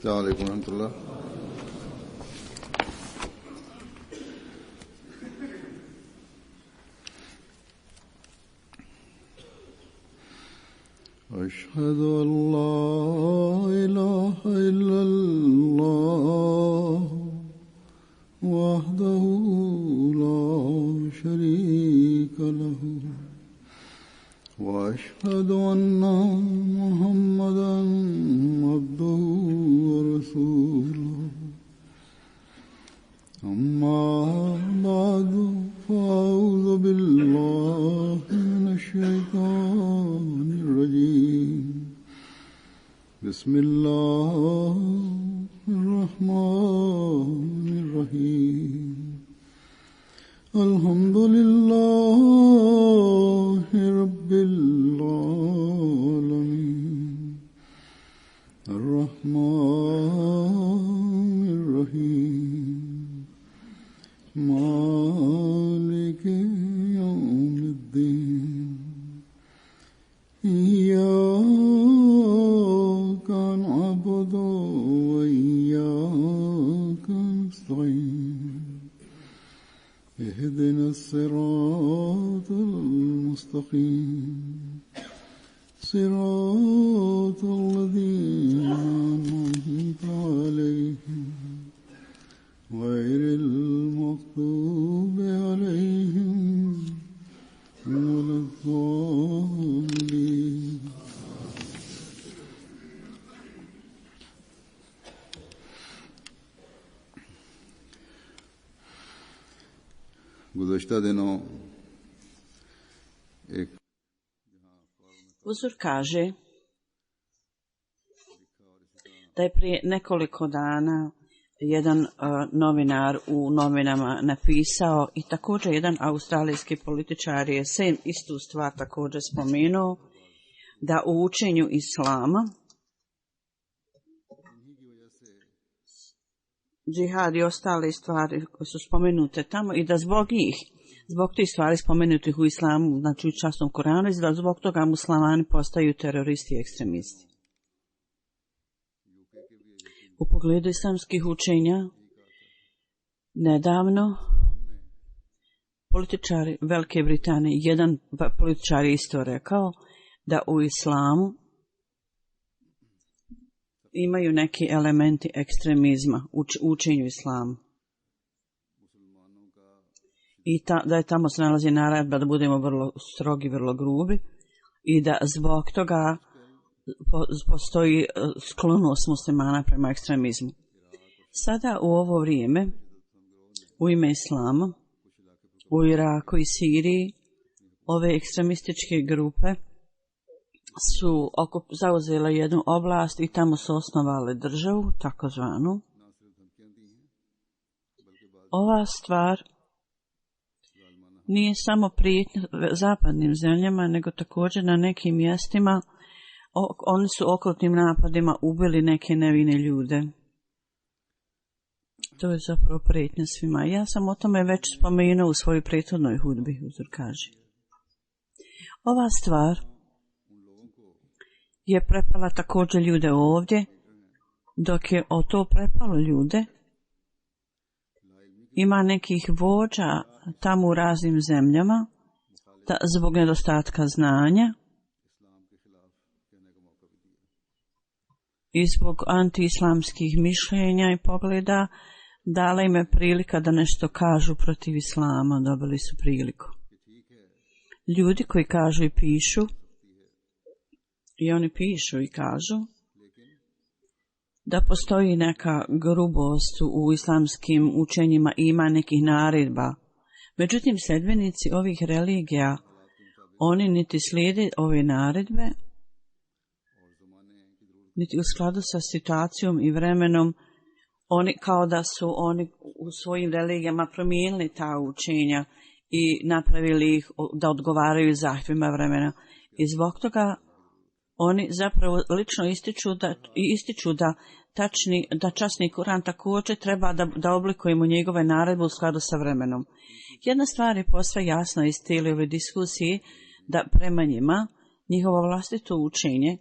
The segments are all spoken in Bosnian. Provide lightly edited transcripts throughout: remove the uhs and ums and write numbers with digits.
السلام عليكم ورحمة الله. أشهد أن لا إله إلا الله وحده لا شريك له وأشهد أن محمدا عبده ورسوله أما بعد فأعوذ بالله من الشيطان الرجيم بسم الله الرحمن الرحيم الحمد لله رب العالمين الرحمن الرحيم مالك يوم الدين إياك نعبد وإياك نستعين اهدنا الصراط المستقيم صراط الذين أنعمت عليهم غير المغضوب عليهم ولا الضالين. गुज़श्ता दिनों एक Uzur kaže da je prije nekoliko dana jedan novinar u novinama napisao i također jedan australijski političar je istu stvar također spomenuo, da u učenju islama džihad i ostale stvari koje su spomenute tamo i da zbog tih stvari spomenutih u islamu, znači u časnom Koranu, da zbog toga muslimani postaju teroristi i ekstremisti. U pogledu islamskih učenja, nedavno političari Velike Britanije, jedan političar je isto rekao da u islamu imaju neki elementi ekstremizma u učenju islamu. I da je tamo se nalazi naredba da budemo vrlo strogi, vrlo grubi i da zbog toga postoji sklonost muslimana prema ekstremizmu. Sada u ovo vrijeme u ime islama u Iraku i Siriji ove ekstremističke grupe su zauzele jednu oblast i tamo su osnovale državu, takozvanu. Ova stvar nije samo prijetnja zapadnim zemljama, nego također na nekim mjestima oni su okrutnim napadima ubili neke nevine ljude. To je zapravo prijetnja svima. Ja sam o tome već spomenuo u svojoj prethodnoj hudbi, uzor kaže. Ova stvar je prepala također ljude ovdje, dok je o to prepalo ljude, ima nekih vođa tamo u raznim zemljama, da zbog nedostatka znanja i zbog antiislamskih mišljenja i pogleda, dala im je prilika da nešto kažu protiv islama, dobili su priliku. Ljudi koji kažu i pišu, i oni pišu i kažu da postoji neka grubost u islamskim učenjima i ima nekih naredba. Međutim, sljedbenici ovih religija, oni niti slijede ove naredbe, niti u skladu sa situacijom i vremenom, oni kao da su oni u svojim religijama promijenili ta učenja i napravili ih da odgovaraju zahtjevima vremena. I zbog toga oni zapravo lično ističu da časni Kur'an također treba da oblikujemo njegove naredbe u skladu sa vremenom. Jedna stvar je posve jasna iz cijele ove diskusije, da prema njima njihovo vlastito učenje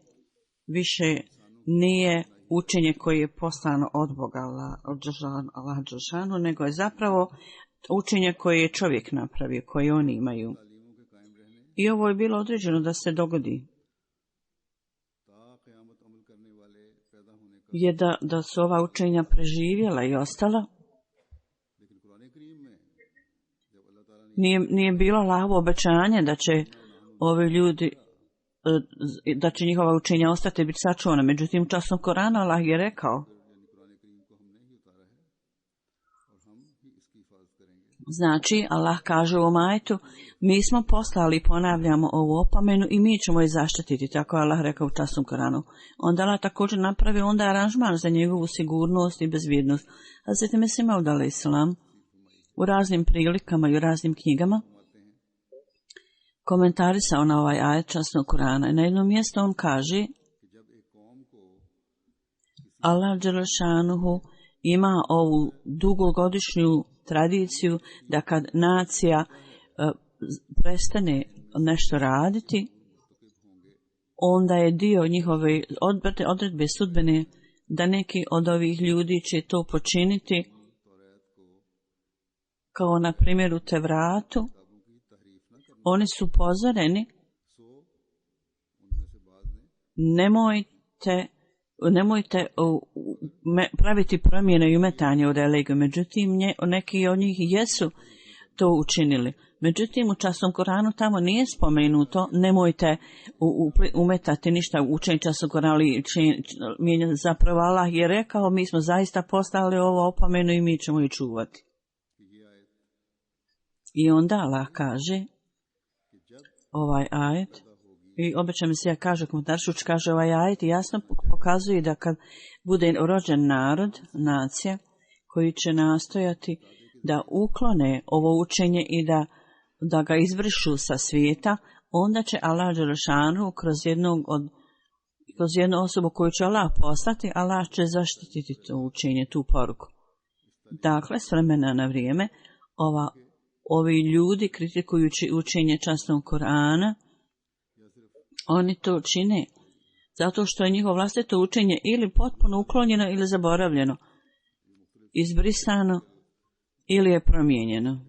više nije učenje koje je poslano od Boga Allah dželešanu, nego je zapravo učenje koje je čovjek napravio, koje oni imaju. I ovo je bilo određeno da se dogodi. Je da su ova učenja preživjela i ostala. Nije bilo Allahovo obećanje da će ovi ljudi, da će njihova učenja ostati biti sačuvana. Međutim, časom Korana Allah je rekao, znači Allah kaže u ovom ajetu, mi smo poslali, ponavljamo ovu opomenu i mi ćemo je zaštititi, tako je Allah rekao u časnom Koranu. Onda Allah također napravi onda aranžman za njegovu sigurnost i bezbjednost. Hazret Mesih Maud alejselam u raznim prilikama i u raznim knjigama komentarisao na ovaj ajet časnog Kurana. Na jednom mjestu on kaže, Allah dželešanuhu ima ovu dugogodišnju tradiciju da kad nacija prestane nešto raditi, onda je dio njihove odredbe sudbene da neki od ovih ljudi će to počiniti, kao na primjer u Tevratu. Oni su upozoreni, nemojte praviti promjene i umetanje u religiju. Međutim, neki od njih jesu to učinili. Međutim, u časnom Koranu tamo nije spomenuto, nemojte umetati ništa u učenju časnog Korana. Zapravo Allah je rekao, mi smo zaista poslali ovo opomenu i mi ćemo je čuvati. I onda Allah kaže, ovaj ajet, i obično mi se ja kaže, komentaršuć kaže ovaj ajet i jasno pokazuje da kad bude rođen narod, nacija, koji će nastojati da uklone ovo učenje i da ga izbrišu sa svijeta, onda će Allah dželešanu kroz jednu osobu koju će Allah poslati, Allah će zaštititi to učenje, tu poruku. Dakle, s vremena na vrijeme, ovi ljudi kritikujući učenje časnog Korana, oni to čine zato što je njihovo vlastito učenje ili potpuno uklonjeno ili zaboravljeno, izbrisano ili je promijenjeno.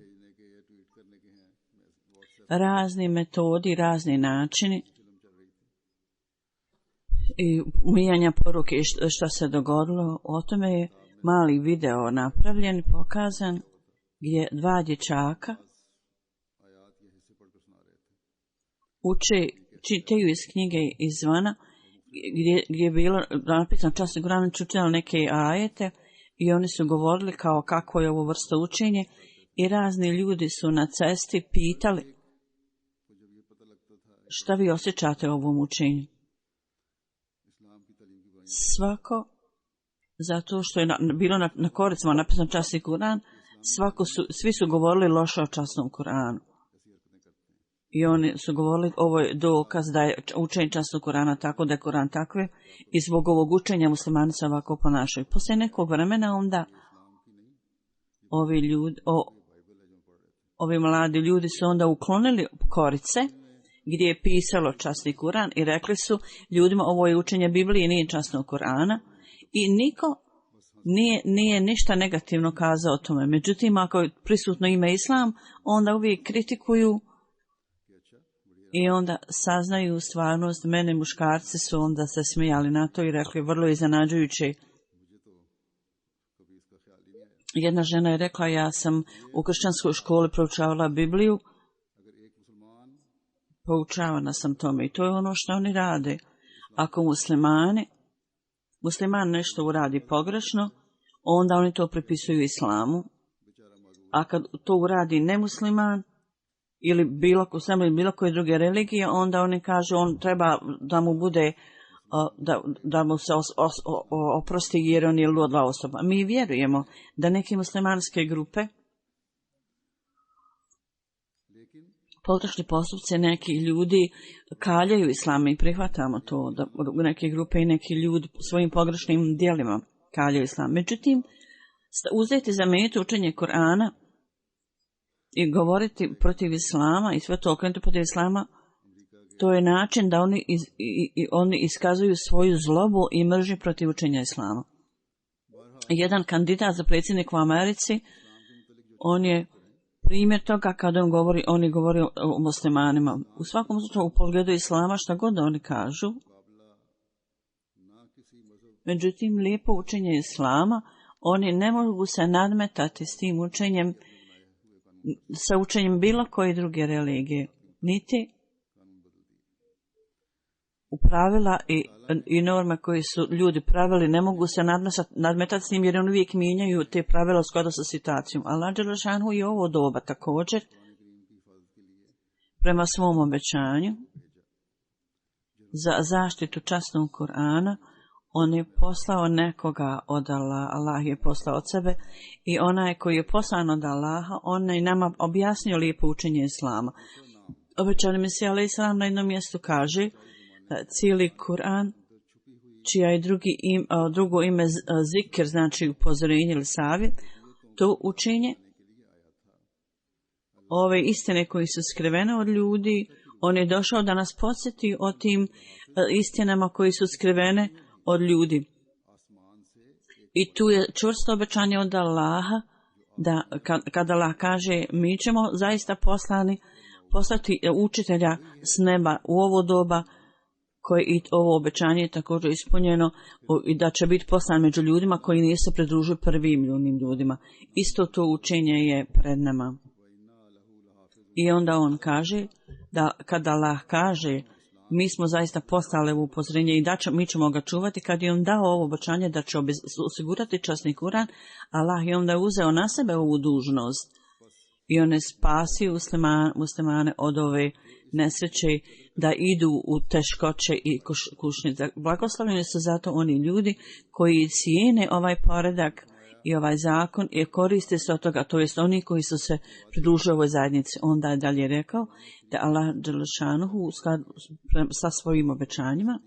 Razni metodi, razni načini i umijanja poruke što se dogodilo, o tome je mali video napravljen, pokazan, gdje dva dječaka čitaju iz knjige izvana, gdje je bilo napisano časni Kur'an, čitali neke ajete i oni su govorili kao kako je ovo vrsta učenje i razni ljudi su na cesti pitali šta vi osjećate o ovom učenju. Svako, zato što je bilo na koricama napisano časni Kur'an, svi su govorili loše o časnom Kur'anu. I oni su govorili, ovo je dokaz da je učenje časnog Kur'ana tako, da je Kur'an takve i zbog ovog učenja muslimani se ovako ponašaju. Poslije nekog vremena onda ovi mladi ljudi su onda uklonili korice gdje je pisalo časni Kur'an i rekli su ljudima ovo je učenje Biblije, nije časnog Kur'ana i niko nije ništa negativno kazao o tome. Međutim, ako je prisutno ime Islam, onda uvijek kritikuju i onda saznaju stvarnost. Mene muškarci su onda se smijali na to i rekli vrlo iznenađujuće. Jedna žena je rekla, ja sam u kršćanskoj školi proučavala Bibliju, poučavana sam tome i to je ono što oni rade. Ako musliman nešto uradi pogrešno, onda oni to pripisuju islamu, a kad to uradi nemusliman ili bilo koje druge religije, onda oni kažu on treba da mu bude da mu se oprosti jer on je ludla osoba. Mi vjerujemo da neke muslimanske grupe pogrešni postupci, neki ljudi kaljaju islam i prihvatamo to, da neke grupe i neki ljudi svojim pogrešnim djelima kaljaju islam. Međutim, uzeti za metu učenje Kur'ana i govoriti protiv islama i sve to okrenuti protiv islama, To je način da oni iskazuju svoju zlobu i mržnju protiv učenja islama. Jedan kandidat za predsjednik u Americi, on je primjer toga kada oni govori o muslimanima. U svakom slučaju u pogledu islama šta god oni kažu. Međutim, lijepo učenje islama, oni ne mogu se nadmetati s tim učenjem, sa učenjem bilo koje druge religije, niti u pravila i norme koje su ljudi pravili, ne mogu se nadmetati s njim jer oni uvijek mijenjaju te pravila u skladu sa situacijom. Allah dželešanu je ovo doba također prema svom obećanju za zaštitu časnog Kur'ana. On je poslao nekoga od Allaha, Allah je poslao od sebe i onaj koji je poslan od Allaha, on je nama objasnio lijepo učenje islama. Obećani Mesija alejhi selam na jednom mjestu kaže cijeli Kur'an, čija je drugo ime zikr, znači upozorenje ili savjet, to učenje, ove istine koji su skrivene od ljudi, on je došao da nas podsjeti o tim istinama koji su skrivene od ljudi. I tu je čvrsto obećanje od Allaha, da kada Allah kaže mi ćemo zaista poslati učitelja s neba u ovo doba, koje i ovo obećanje je također ispunjeno i da će biti poslan među ljudima koji nisu pridružili prvim ljudima. Isto to učenje je pred nama. I onda on kaže da kada Allah kaže mi smo zaista poslali ovo upozorenje i mi ćemo ga čuvati, kad je on dao ovo obećanje da će osigurati časni Kur'an, Allah je onda uzeo na sebe ovu dužnost i on je spasio muslimane od ove nesreće da idu u teškoće i kušnje. Blagoslovljeni su zato oni ljudi koji cijene ovaj poredak i ovaj zakon i koriste se od toga, to jest oni koji su se pridružili ovoj zajednici. Onda je dalje rekao da Allah dželešanuhu sa svojim obećanjima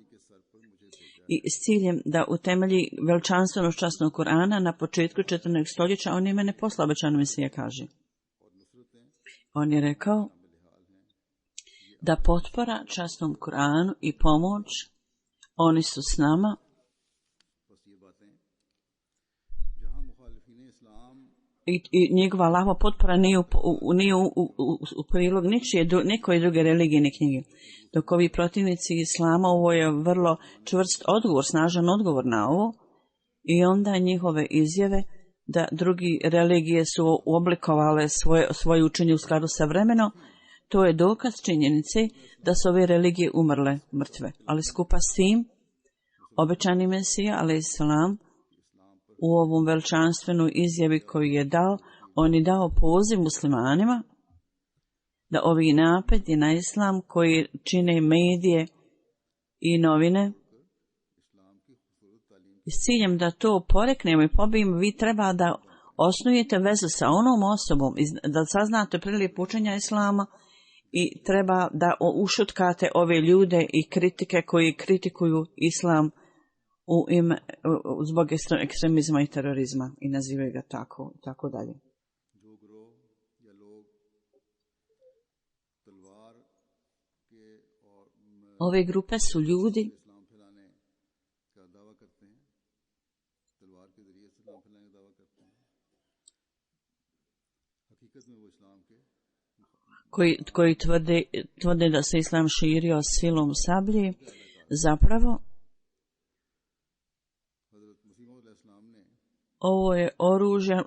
i s ciljem da utemelji veličanstvenost časnog Kur'ana na početku 14. stoljeća, on je mene poslao, obećano Mesija kaže. On je rekao da potpora časnom Kur'anu i pomoć, oni su s nama. I njegova Allahova potpora nije u prilog nekoj druge religije ni knjige. Dok ovi protivnici islama, ovo je vrlo čvrst odgovor, snažan odgovor na ovo. I onda njihove izjave da drugi religije su oblikovale svoje učenje u skladu sa vremenom, to je dokaz činjenice da su ove religije umrle, mrtve. Ali skupa s tim, obećani Mesija, alejhi selam, u ovom veličanstvenoj izjavi koju je dao, on je dao poziv muslimanima da ovi napadi na islam koji čine medije i novine, s ciljem da to poreknemo i pobijemo, vi treba da osnujete vezu sa onom osobom, da saznate prilijepo učenja islama i treba da ušutkate ove ljude i kritike koji kritikuju islam zbog ekstremizma i terorizma i nazivaju ga tako dalje. Ove grupe su ljudi koji tvrde da se islam širio silom sablje, zapravo ovo je oružje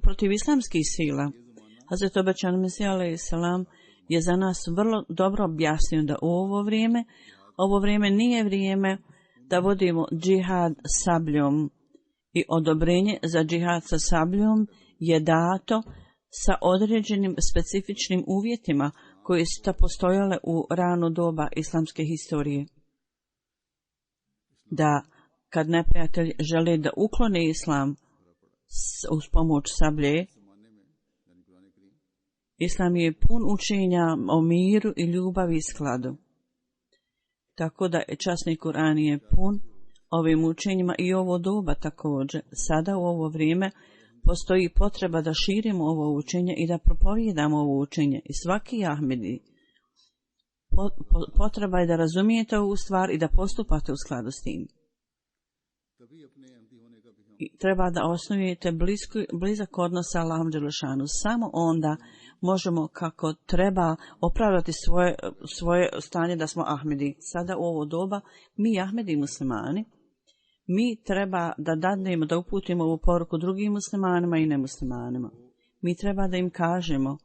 protiv islamskih sila. Hazret obećani Mesija alejhi selam je za nas vrlo dobro objasnio da ovo vrijeme nije vrijeme da vodimo džihad sabljom i odobrenje za džihad sa sabljom je dato sa određenim specifičnim uvjetima koji su postojale u rano doba islamske historije. Da kad neprijatelj želi da ukloni islam uz pomoć sablje, islam je pun učenja o miru i ljubavi i skladu. Tako da časni Kur'an je pun ovim učenjima i ovo doba također. Sada u ovo vrijeme postoji potreba da širimo ovo učenje i da propovijedamo ovo učenje. I svaki Ahmedi Potreba je da razumijete ovu stvar i da postupate u skladu s tim. I treba da osnujete blizak odnos sa Allahom dželešanu. Samo onda možemo kako treba opravdati svoje stanje da smo Ahmedi. Sada u ovo doba mi Ahmedi muslimani, mi treba da dadnemo, da uputimo ovu poruku drugim muslimanima i nemuslimanima. Mi treba da im kažemo,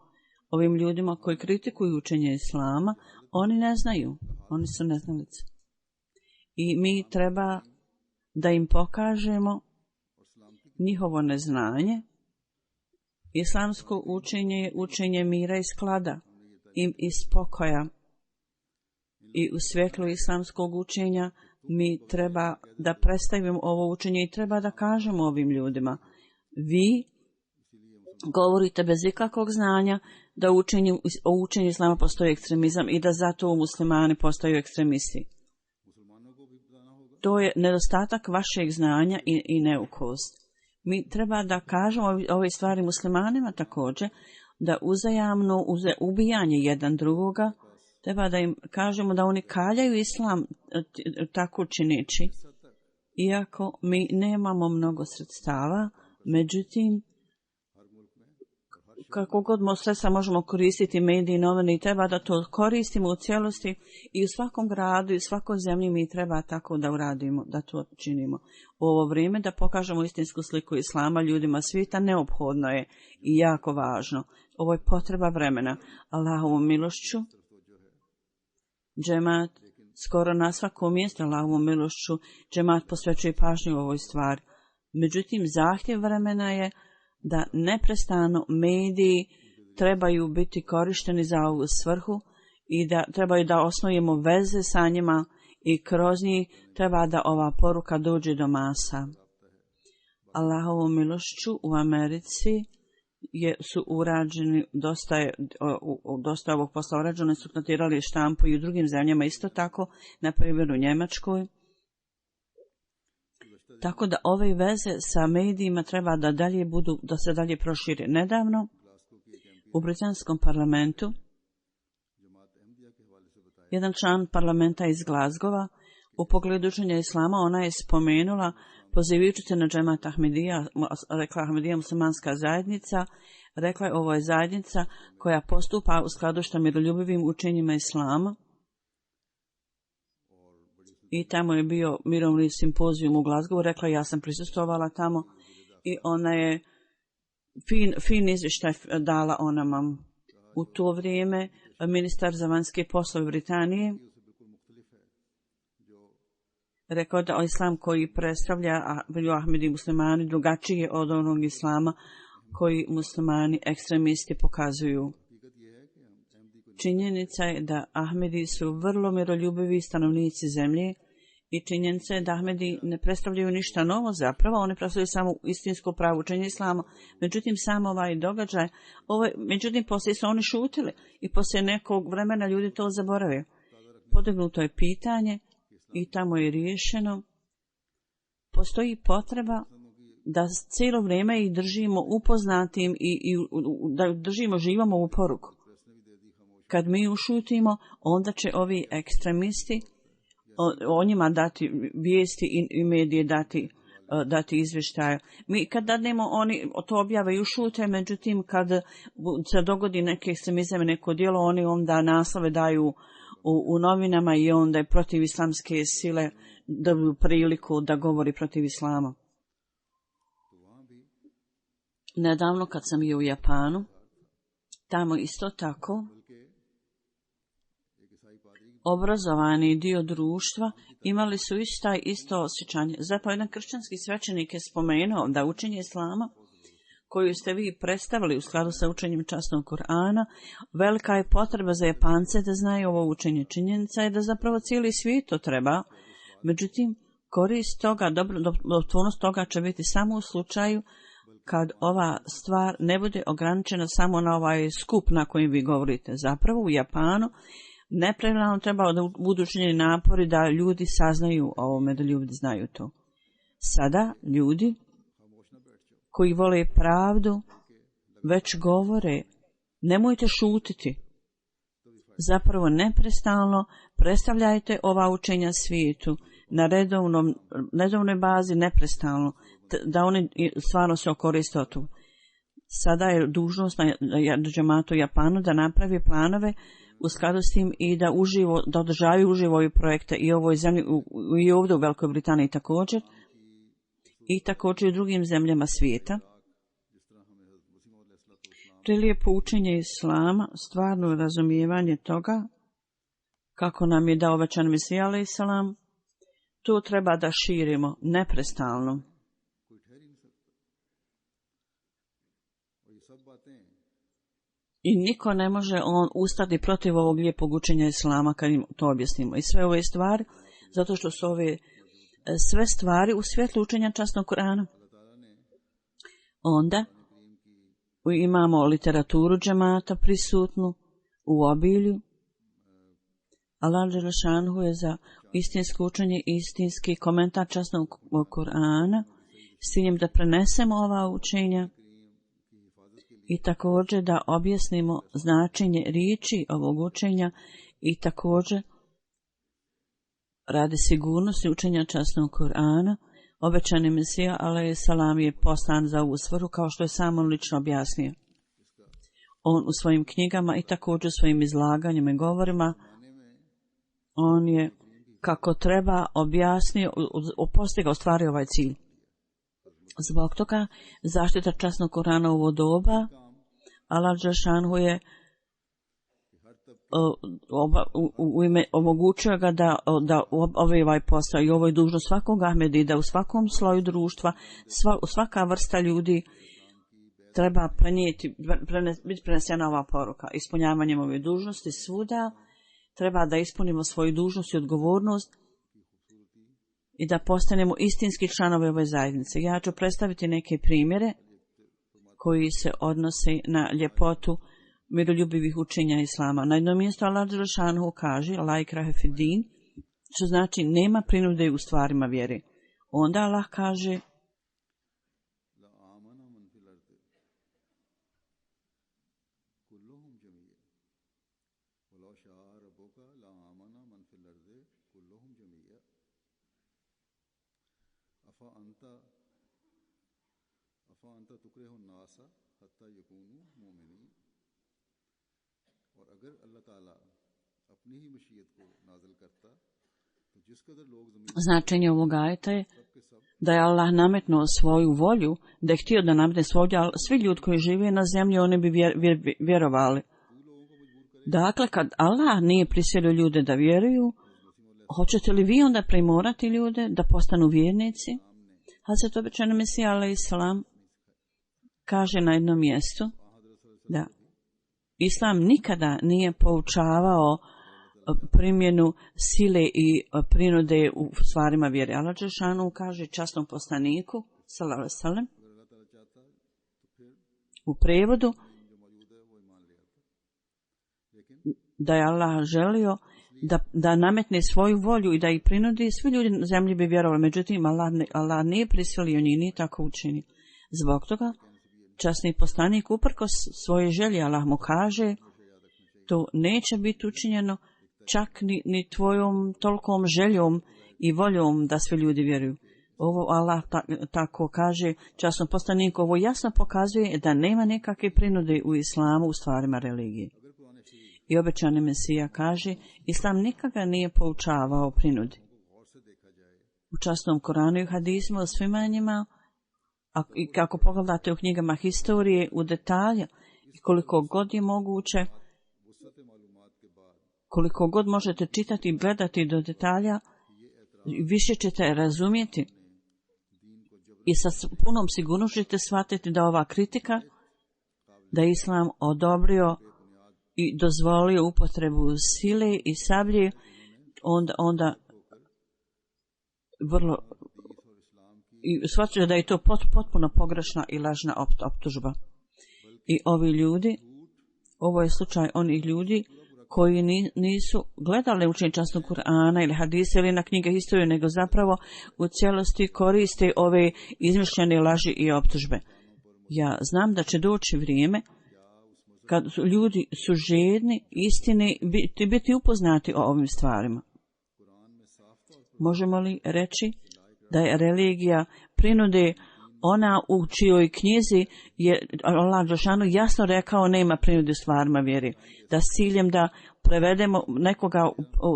ovim ljudima koji kritikuju učenje Islama, oni ne znaju, oni su neznalice. I mi treba da im pokažemo njihovo neznanje. Islamsko učenje je učenje mira i sklada i spokoja. I u svjetlu islamskog učenja mi treba da predstavimo ovo učenje i treba da kažemo ovim ljudima, vi govorite bez ikakvog znanja da u učenju Islama postoji ekstremizam i da zato u muslimani postaju ekstremisti. To je nedostatak vašeg znanja i neukost. Mi treba da kažemo ove stvari muslimanima također, da uzajamno ubijanje jedan drugoga, treba da im kažemo da oni kaljaju Islam tako čineći, iako mi nemamo mnogo sredstava, međutim, kako god sredstva možemo koristiti, mediji, novine, i treba da to koristimo u cijelosti i u svakom gradu i u svakoj zemlji mi treba tako da uradimo, da to činimo. U ovo vrijeme da pokažemo istinsku sliku Islama ljudima svijeta neophodno je i jako važno. Ovo je potreba vremena. Allahovom milošću, džemat skoro na svakom mjestu, Allahovom milošću, džemat posvećuje pažnju u ovoj stvari. Međutim, zahtjev vremena je da neprestano mediji trebaju biti korišteni za ovu svrhu i da trebaju da osnujemo veze sa njima i kroz njih treba da ova poruka dođe do masa. Allahovom milošću u Americi su urađeni, dosta ovog posla urađeno, su notirali štampu i u drugim zemljama isto tako, na primjer u Njemačkoj. Tako da ove veze sa medijima treba da dalje budu, da se dalje prošire. Nedavno u britanskom parlamentu jedan član parlamenta iz Glazgova u pogledu učenja Islama, ona je spomenula, pozivajući se na džemat Ahmedija, rekla Ahmedija muslimanska zajednica, rekla je ovo je zajednica koja postupa u skladu sa miroljubivim učenjima Islama. I tamo je bio mirovni simpozijum u Glazgovu, rekla ja sam prisustvovala tamo i ona je fin izvještaj dala onama. U to vrijeme ministar za vanjske poslove Britanije rekao da Islam koji predstavlja Ahmedi muslimani drugačiji je od onog Islama koji muslimani ekstremisti pokazuju. Činjenica je da Ahmedi su vrlo miroljubivi stanovnici zemlje i činjenica je da Ahmedi ne predstavljaju ništa novo zapravo, oni predstavljaju samo istinsko pravo učenje Islama. Međutim, sam ovaj događaj, međutim, poslije su oni šutili i poslije nekog vremena ljudi to zaboravaju. Podignuto je pitanje i tamo je riješeno. Postoji potreba da cijelo vrijeme ih držimo upoznatim i da držimo živom ovu poruku. Kad mi ušutimo, onda će ovi ekstremisti o njima dati vijesti i medije dati izvještaje. Mi kad dadnemo, oni to objave i ušute, međutim kad se dogodi neki ekstremizam i neko djelo, oni onda naslove daju u novinama i onda je protiv islamske sile dobiju priliku da govori protiv Islama. Nedavno kad sam bio u Japanu, tamo isto tako obrazovani dio društva imali su isto osjećanje. Zapravo jedan kršćanski svećenik je spomenuo da učenje Islama koju ste vi predstavili u skladu sa učenjem časnog Kur'ana, velika je potreba za Japance da znaju ovo učenje. Činjenica je da zapravo cijeli svijet to treba. Međutim, korist toga, dobrotvornost toga će biti samo u slučaju kad ova stvar ne bude ograničena samo na ovaj skup na kojem vi govorite. Zapravo u Japanu neprestano treba da budu učinjeni napori da ljudi saznaju o ovome, da ljudi znaju to. Sada ljudi koji vole pravdu već govore, nemojte šutiti. zapravo neprestalno predstavljajte ova učenja svijetu na redovnoj bazi neprestalno, da oni stvarno se koriste od tu. Sada je dužnost na džematu Japanu da napravi planove u skladu s tim i da održavaju uživo ove projekte i u ovoj zemlji i ovdje u Velikoj Britaniji također i također i u drugim zemljama svijeta. Prilijepo učenje Islama, stvarno razumijevanje toga kako nam je dao obećan Mesija alejhi selam, to treba da širimo neprestalno. I niko ne može ustati protiv ovog lijepog učenja Islama kad im to objasnimo. I sve ove stvari, zato što su ove sve stvari u svjetlu učenja časnog Kur'ana. Onda imamo literaturu džemata prisutnu u obilju. Allah dželešanhu je za istinsko učenje i istinski komentar časnog Kur'ana s ciljem da prenesemo ova učenja i također da objasnimo značenje riječi ovog učenja i također radi sigurnosti učenja časnog Kur'ana. Obećani Mesija alejhi selam je poslan za ovu svrhu kao što je sam on lično objasnio. On u svojim knjigama i također svojim izlaganjima i govorima on je kako treba objasnio, postigao stvari ovaj cilj. Zbog toga zaštita časnog Kur'ana u ovo doba, Allah dželešanhu je omogućio ga da ovaj posao i ovo je dužnost svakog Ahmedi, da u svakom sloju društva, svaka vrsta ljudi treba biti prenesena ova poruka. Ispunjavanjem ove dužnosti svuda treba da ispunimo svoju dužnost i odgovornost i da postanemo istinski članovi ove zajednice. Ja ću predstaviti neke primjere koji se odnose na ljepotu miroljubivih učenja Islama. Na jednom mjestu Allah dželešanhu kaže la ikrahe fid din, što znači nema prinude u stvarima vjere. Onda Allah kaže značenje ovog ajeta je da je Allah nametnuo svoju volju, da je htio da nametne svoju volju, ali svi ljudi koji žive na zemlji, oni bi vjerovali. Dakle, kad Allah nije prisilio ljude da vjeruju, hoćete li vi onda primorati ljude da postanu vjernici? Hazret obećani Mesija alejhi selam kaže na jednom mjestu da Islam nikada nije poučavao primjenu sile i prinude u stvarima vjere. Allah dželešanhu kaže časnom poslaniku sallallahu alejhi ve sellem u prevodu da je Allah želio da nametne svoju volju i da ih prinudi, svi ljudi na zemlji bi vjerovali. Međutim, Allah nije prisilio njih, nije tako učinio. Zbog toga časni poslanik uprkos svoje želje, Allah mu kaže, to neće biti učinjeno čak ni tvojom tolkom željom i voljom da svi ljudi vjeruju. Ovo Allah tako kaže časnom poslaniku, ovo jasno pokazuje da nema nekakve prinude u islamu u stvarima religije. I obećani Mesija kaže, Islam nikada nije poučavao prinudi. U časnom Koranu i hadisima o svima njima, i kako pogledate u knjigama historije u detalje, i koliko god je moguće, koliko god možete čitati i gledati do detalja, više ćete razumjeti i sa punom sigurnošću ćete shvatiti da ova kritika, da je Islam odobrio i dozvolio upotrebu sile i sablje, onda vrlo i shvaćaju da je to potpuno pogrešna i lažna optužba. I ovi ljudi, ovo je slučaj onih ljudi koji nisu gledali učenje časnog Kur'ana ili hadise ili na knjige historije, nego zapravo u cijelosti koriste ove izmišljene laži i optužbe. Ja znam da će doći vrijeme kad ljudi su žedni istine, biti upoznati o ovim stvarima. Možemo li reći da je religija prinude ona u čijoj knjizi je Allah dželešanu jasno rekao nema prinude stvarima vjeri, da s ciljem da prevedemo nekoga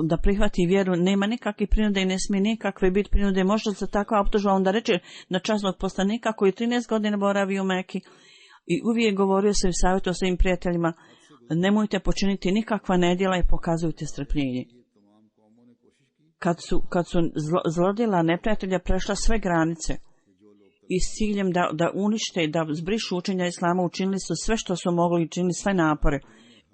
da prihvati vjeru, nema nikakve prinude i ne smije nikakve biti prinude. Možda se takva optužba onda reče na časnog poslanika koji 13 godina boravi u Meki i uvijek govorio se i savjetovao svojim prijateljima, nemojte počiniti nikakva nedjela i pokazujte strpljenje. Kad su zlodjela neprijatelja prešla sve granice i s ciljem da unište, da zbrišu učenja Islama, učinili su sve što su mogli i činili sve napore,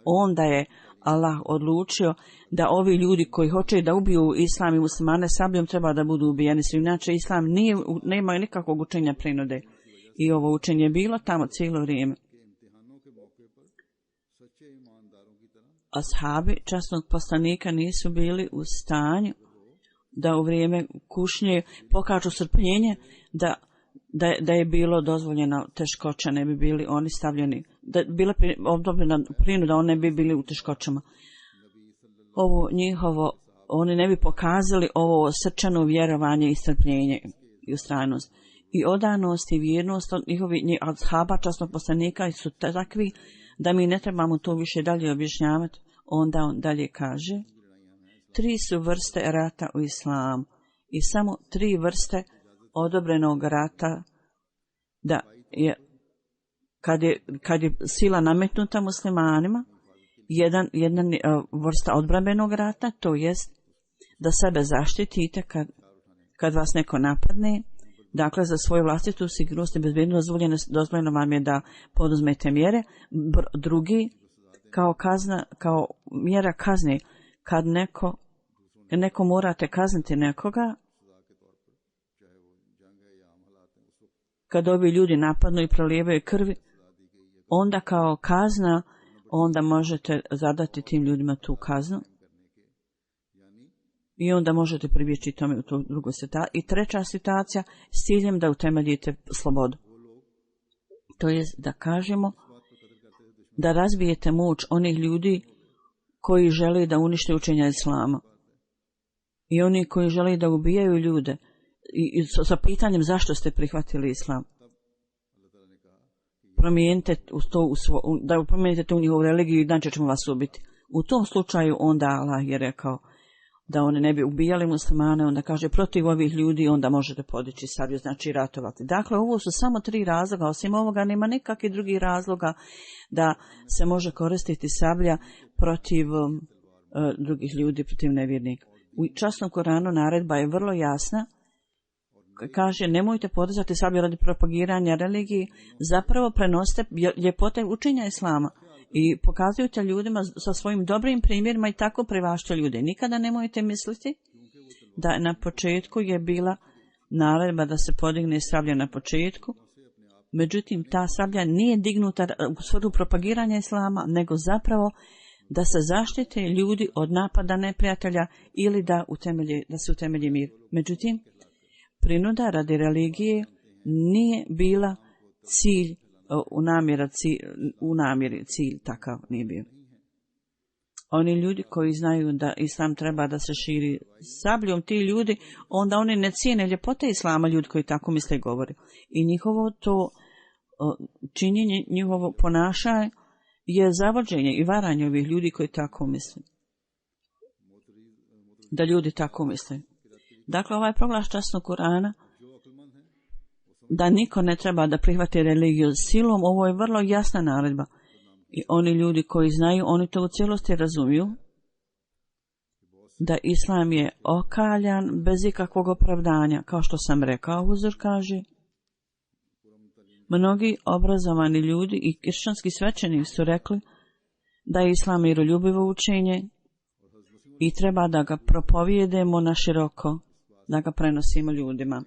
onda je Allah odlučio da ovi ljudi koji hoće da ubiju Islam i muslimane sabljom treba da budu ubijeni. Inače Islam nema nikakvog učenja prinude. I ovo učenje je bilo tamo cijelo vrijeme. Ashabi časnog poslanika nisu bili u stanju da u vrijeme kušnje pokažu strpljenje, da je bilo dozvoljeno teškoća, ne bi bili oni stavljeni, da je bila odobljena prinuda, oni ne bi bili u teškoćama. Ovo njihovo, oni ne bi pokazali ovo srčano vjerovanje i strpljenje i ustrajnost. I odanost i vjernost od njihovih ashaba časnog poslanika su takvi da mi ne trebamo to više dalje objašnjavati. Onda on dalje kaže, 3 su vrste rata u islamu i samo 3 vrste odobrenog rata, da je kad je sila nametnuta muslimanima, jedna vrsta odbrambenog rata, to jest da sebe zaštitite kad vas neko napadne. Dakle, za svoju vlastitu sigurnost i bezbednost dozvoljeno vam je da poduzmete mjere. Drugi, kao mjera kazne, kad neko morate kazniti nekoga, kad ovi ljudi napadnu i prolijevaju krvi, onda kao kazna, onda možete zadati tim ljudima tu kaznu. I onda možete pribjeći tome u tu drugu situaciju. I treća situacija, s ciljem da utemeljite slobodu. To je da kažemo, da razbijete moć onih ljudi koji žele da unište učenja Islama. I oni koji žele da ubijaju ljude. I sa pitanjem zašto ste prihvatili Islam. Promijenite da promijenite tu njihovu religiju i inače ćemo vas ubiti. U tom slučaju onda Allah je rekao da oni ne bi ubijali muslimane, onda kaže protiv ovih ljudi onda možete podići sablju, znači ratovati. Dakle, ovo su samo 3 razloga, osim ovoga nema nikakvih drugih razloga da se može koristiti sablja protiv drugih ljudi, protiv nevjernika. U časnom Koranu naredba je vrlo jasna, kaže nemojte podizati sablju radi propagiranja religiji, zapravo prenosite ljepote učenja Islama. I pokazujete ljudima sa svojim dobrim primjerima i tako privašte ljude. Nikada nemojte misliti da na početku je bila naredba da se podigne sablja na početku. Međutim, ta sablja nije dignuta u svrhu propagiranja Islama, nego zapravo da se zaštite ljudi od napada neprijatelja ili da se utemelji mir. Međutim, prinuda radi religije nije bila cilj u namjeri cilj takav nije bio. Oni ljudi koji znaju da Islam treba da se širi sabljom, ti ljudi, onda oni ne cijene ljepote Islama, ljudi koji tako misle i govore. I njihovo to činjenje, njihovo ponašanje je zavođenje i varanje ovih ljudi koji tako misle. Da ljudi tako misle. Dakle, ovaj proglas časnog Kurana da niko ne treba da prihvati religiju silom, ovo je vrlo jasna naredba. I oni ljudi koji znaju, oni to u cijelosti razumiju, da Islam je okaljan bez ikakvog opravdanja, kao što sam rekao, Huzur kaže. Mnogi obrazovani ljudi i kršćanski svećenici su rekli da je Islam miroljubivo učenje i treba da ga propovijedemo na široko, da ga prenosimo ljudima.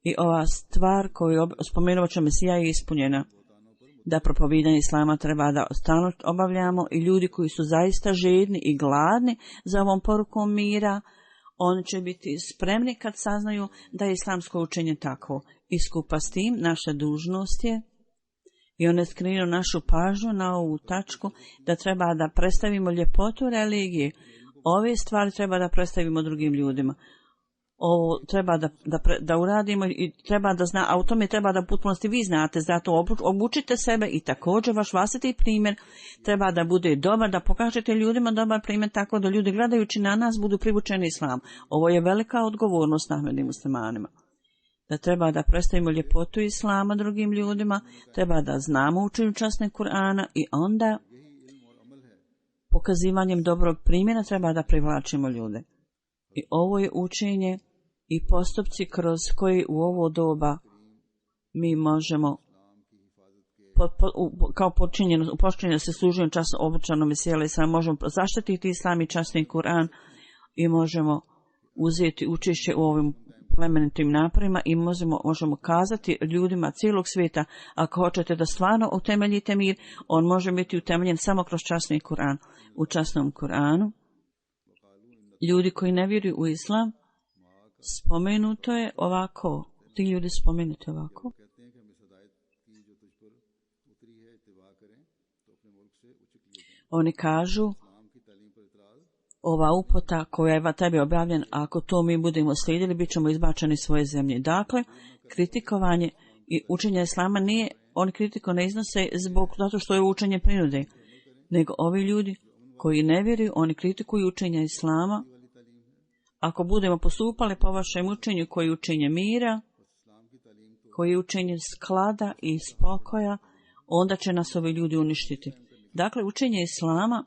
I ova stvar koju spomenuo će Mesija je ispunjena. Da propovijedanje Islama treba da stalno obavljamo i ljudi koji su zaista žedni i gladni za ovom porukom mira, oni će biti spremni kad saznaju da je islamsko učenje takvo. I skupa s tim naša dužnost je I on je skrenuo našu pažnju na ovu tačku da treba da predstavimo ljepotu religije. Ove stvari treba da predstavimo drugim ljudima. Ovo treba da uradimo i treba da zna, a u tome treba da potpunosti vi znate, zato obučite sebe i također vaš vlastiti primjer treba da bude dobar, da pokažete ljudima dobar primjer tako da ljudi gledajući na nas budu privučeni islam. Ovo je velika odgovornost Ahmedim muslimanima. Da treba da predstavimo ljepotu islama drugim ljudima, treba da znamo učenju časne Kur'ana i onda pokazivanjem dobrog primjera treba da privlačimo ljude. I ovo je učenje i postupci kroz koji u ovo doba mi možemo kao počinjeno se služenju časno obučanom sjela i sam možemo zaštititi islam i časni Kur'an i možemo uzeti učešće u ovim plemenitim naporima i možemo kazati ljudima cijelog svijeta, ako hoćete da stvarno utemeljite mir, on može biti utemeljen samo kroz časni Kur'an. U časnom Kur'anu ljudi koji ne vjeruju u islam, spomenuto je ovako, ti ljudi spomenuti ovako. Oni kažu, ova upota koja je tebi objavljena, ako to mi budemo slijedili, bit ćemo izbačeni svoje zemlje. Dakle, kritikovanje i učenje islama nije, oni kritiku ne iznose zato što je učenje prinude, nego ovi ljudi koji ne vjeruju, oni kritikuju učenje islama. Ako budemo postupali po vašem učenju koji je učenje mira, koji je učenje sklada i spokoja, onda će nas ovi ljudi uništiti. Dakle, učenje islama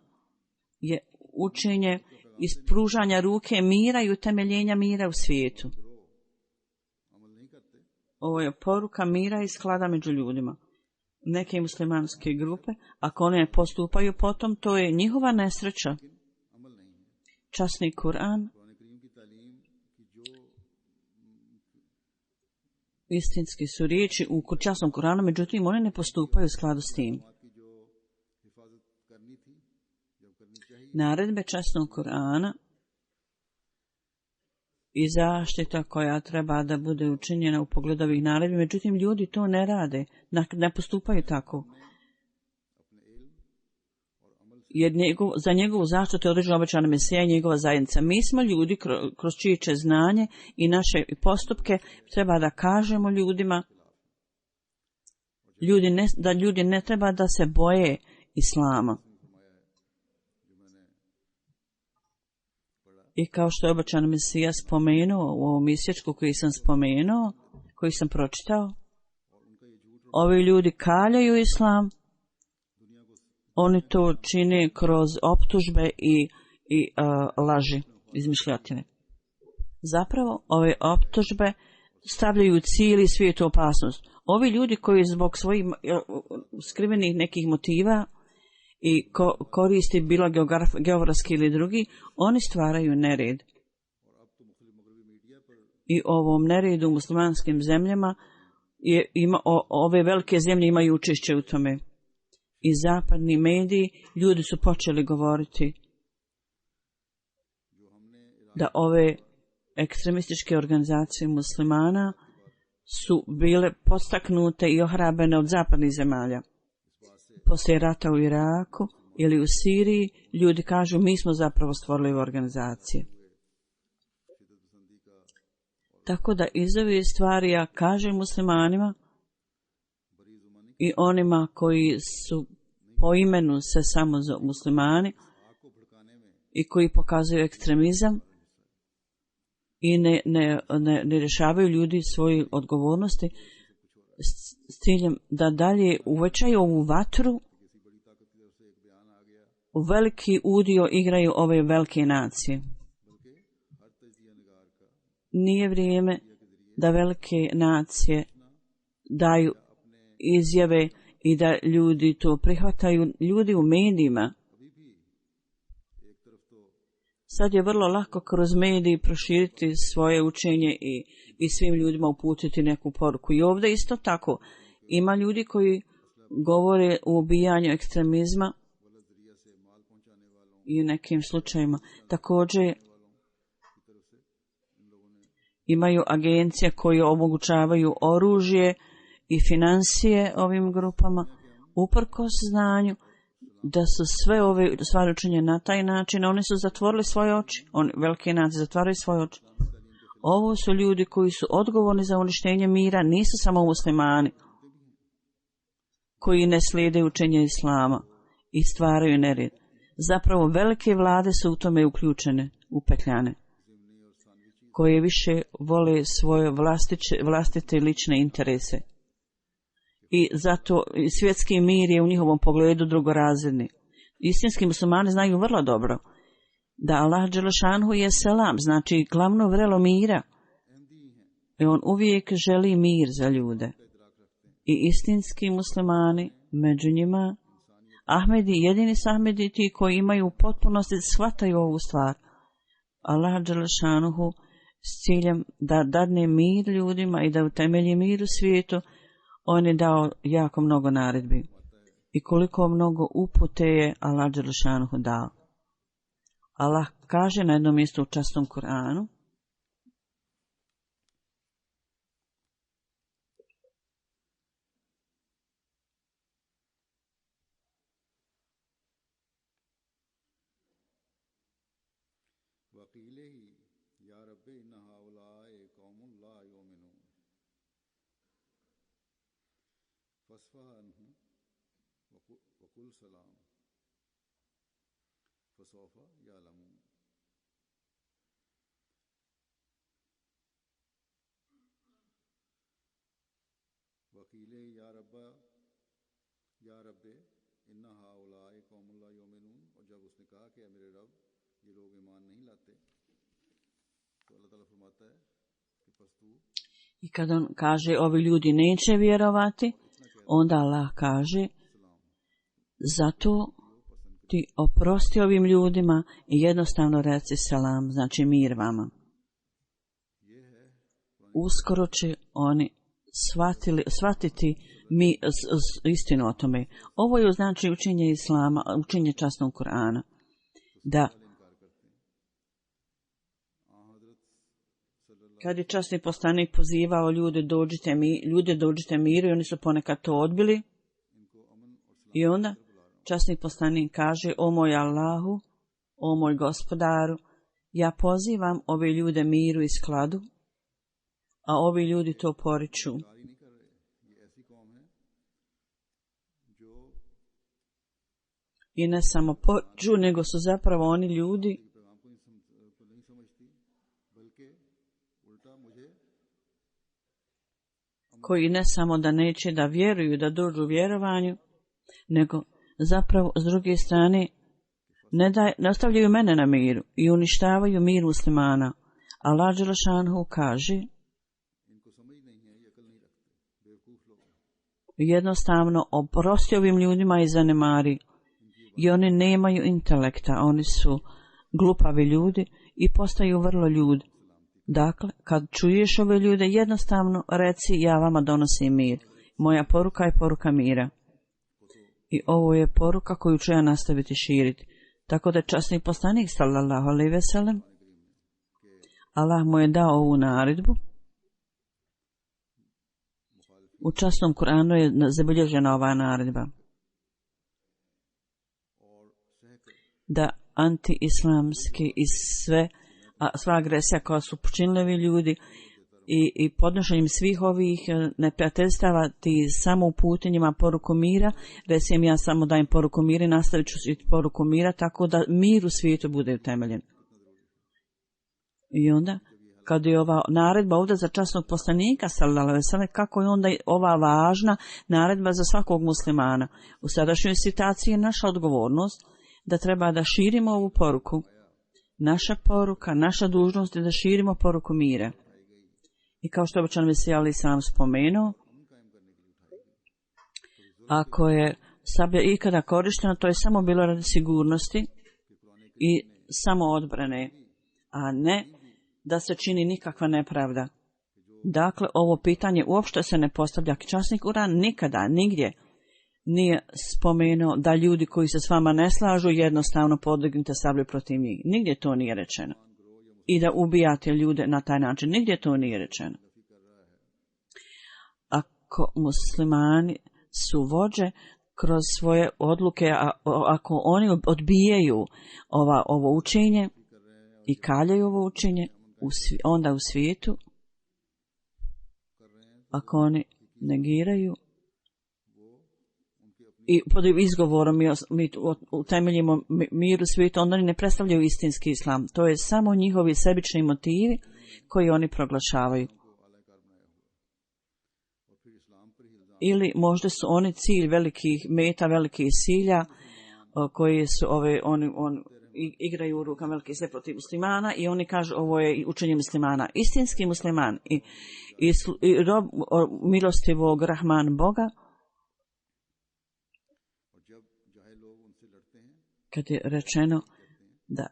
je učenje iz pružanja ruke mira i utemeljenja mira u svijetu. Ovo je poruka mira i sklada među ljudima. Neke muslimanske grupe, ako one ne postupaju potom, to je njihova nesreća. Časni Kur'an istinski su riječi u časnom Kur'anu, međutim oni ne postupaju u skladu s tim. Naredbe časnog Kur'ana i zaštita koja treba da bude učinjena u pogledu ovih naredbi, međutim ljudi to ne rade, ne postupaju tako. Jer za njegovu zaštitu je određena obećana Mesija i njegova zajednica. Mi smo ljudi kroz čije će znanje i naše postupke treba da kažemo ljudima da ljudi ne treba da se boje islama. I kao što je obećana Mesija spomenuo u ovom isječku koji sam pročitao, ovi ljudi kaljaju islam, oni to čine kroz optužbe i laži, izmišljotine. Zapravo, ove optužbe stavljaju cijeli svijet u opasnost. Ovi ljudi koji zbog svojih skrivenih nekih motiva i koristi bilo geografski ili drugi, oni stvaraju nered. I ovom neredu u muslimanskim zemljama ove velike zemlje imaju učešće u tome. I zapadni mediji, ljudi su počeli govoriti da ove ekstremističke organizacije muslimana su bile podstaknute i ohrabrene od zapadnih zemalja. Poslije rata u Iraku ili u Siriji, ljudi kažu mi smo zapravo stvorili ove organizacije. Tako da iz ove stvari ja kažem muslimanima i onima koji su po imenu se samo za muslimani i koji pokazuju ekstremizam i ne rješavaju ljudi svoje odgovornosti s ciljem da dalje uvećaju ovu vatru, u veliki udio igraju ove velike nacije. Nije vrijeme da velike nacije daju izjave i da ljudi to prihvataju, ljudi u medijima. Sad je vrlo lako kroz mediji proširiti svoje učenje i svim ljudima uputiti neku poruku. I ovdje isto tako ima ljudi koji govore o ubijanju ekstremizma i u nekim slučajima. Također imaju agencije koje omogućavaju oružje i financije ovim grupama. Uprkos znanju da su sve ove stvari učinjene na taj način, oni su zatvorili svoje oči. Velike nacije zatvaraju svoje oči. Ovo su ljudi koji su odgovorni za uništenje mira, nisu samo muslimani koji ne slijede učenje islama i stvaraju nered. Zapravo velike vlade su u tome uključene, upetljane, koje više vole svoje vlastite lične interese. I zato svjetski mir je u njihovom pogledu drugorazredni. Istinski muslimani znaju vrlo dobro da Allah dželešanhu je selam, znači glavno vrelo mira. I on uvijek želi mir za ljude. I istinski muslimani, među njima, Ahmedi, jedini su Ahmedi ti koji imaju u potpunosti, shvataju ovu stvar. Allah dželešanhu s ciljem da dadne mir ljudima i da utemelji mir u svijetu, on je dao jako mnogo naredbi. I koliko mnogo upute je Allah dželešanhu dao. Allah kaže na jednom mjestu u časnom Kur'anu: I kad on kaže ovi ljudi neće vjerovati, onda Allah kaže: zato ti oprosti ovim ljudima i jednostavno reci selam, znači mir vama. Uskoro će oni shvatiti istinu o tome. Ovo je znači učenje islama, učenje časnog Kur'ana. Da kad je časni poslanik pozivao ljude dođite miru, i oni su ponekad to odbili. I onda časni poslanik kaže: o moj Allahu, o moj gospodaru, ja pozivam ove ljude miru i skladu, a ovi ljudi to poriču. I ne samo poriču, nego su zapravo oni ljudi koji ne samo da neće da vjeruju, da dođu u vjerovanju, nego zapravo s druge strane ne ostavljaju mene na miru i uništavaju mir muslimana. Allah dželešanhu kaže: jednostavno oprosti ovim ljudima i zanemari. I oni nemaju intelekta, oni su glupavi ljudi i postaju vrlo ljudi. Dakle, kad čuješ ove ljude, jednostavno reci: ja vama donosim mir. Moja poruka je poruka mira. I ovo je poruka koju ću ja nastaviti širiti. Tako da časni poslanik sallallahu alejhi ve sellem, Allah mu je dao ovu naredbu. U časnom Kur'anu je zabilježena ova naredba da anti-islamski i sva agresija koja su počinili ovi ljudi i podnošenjem svih ovih neprijateljstava ti samo uputenjima poruku mira, recimo ja samo dajem poruku mira i nastavit ću poruku mira, tako da mir u svijetu bude utemeljen. I onda kad je ova naredba ovdje za časnog poslanika sallallahu alejhi ve sellem, kako je onda ova važna naredba za svakog muslimana. U sadašnjoj situaciji je naša odgovornost da treba da širimo ovu poruku. Naša poruka, naša dužnost je da širimo poruku mira. I kao što je običan Mesija alejhi selam spomenuo, ako je sablja ikada korištena, to je samo bilo radi sigurnosti i samo odbrane, a ne da se čini nikakva nepravda. Dakle, ovo pitanje uopšte se ne postavlja. Časnik Kur'an nikada, nigdje nije spomenuo da ljudi koji se s vama ne slažu jednostavno podignite sablju protiv njih. Nigdje to nije rečeno. I da ubijate ljude na taj način. Nigdje to nije rečeno. Ako muslimani su vođe kroz svoje odluke, ako oni odbijaju ovo učenje i kaljaju ovo učenje, onda u svijetu, ako oni negiraju i pod izgovorom mi utemeljimo mir u svijetu, onda oni ne predstavljaju istinski islam. To je samo njihovi sebični motivi koji oni proglašavaju. Ili možda su oni cilj velikih meta, velikih silja koji su oni igraju u rukama velike sve protiv muslimana i oni kažu ovo je učenje muslimana. Istinski musliman i rob milostivog Rahman Boga, kad je rečeno da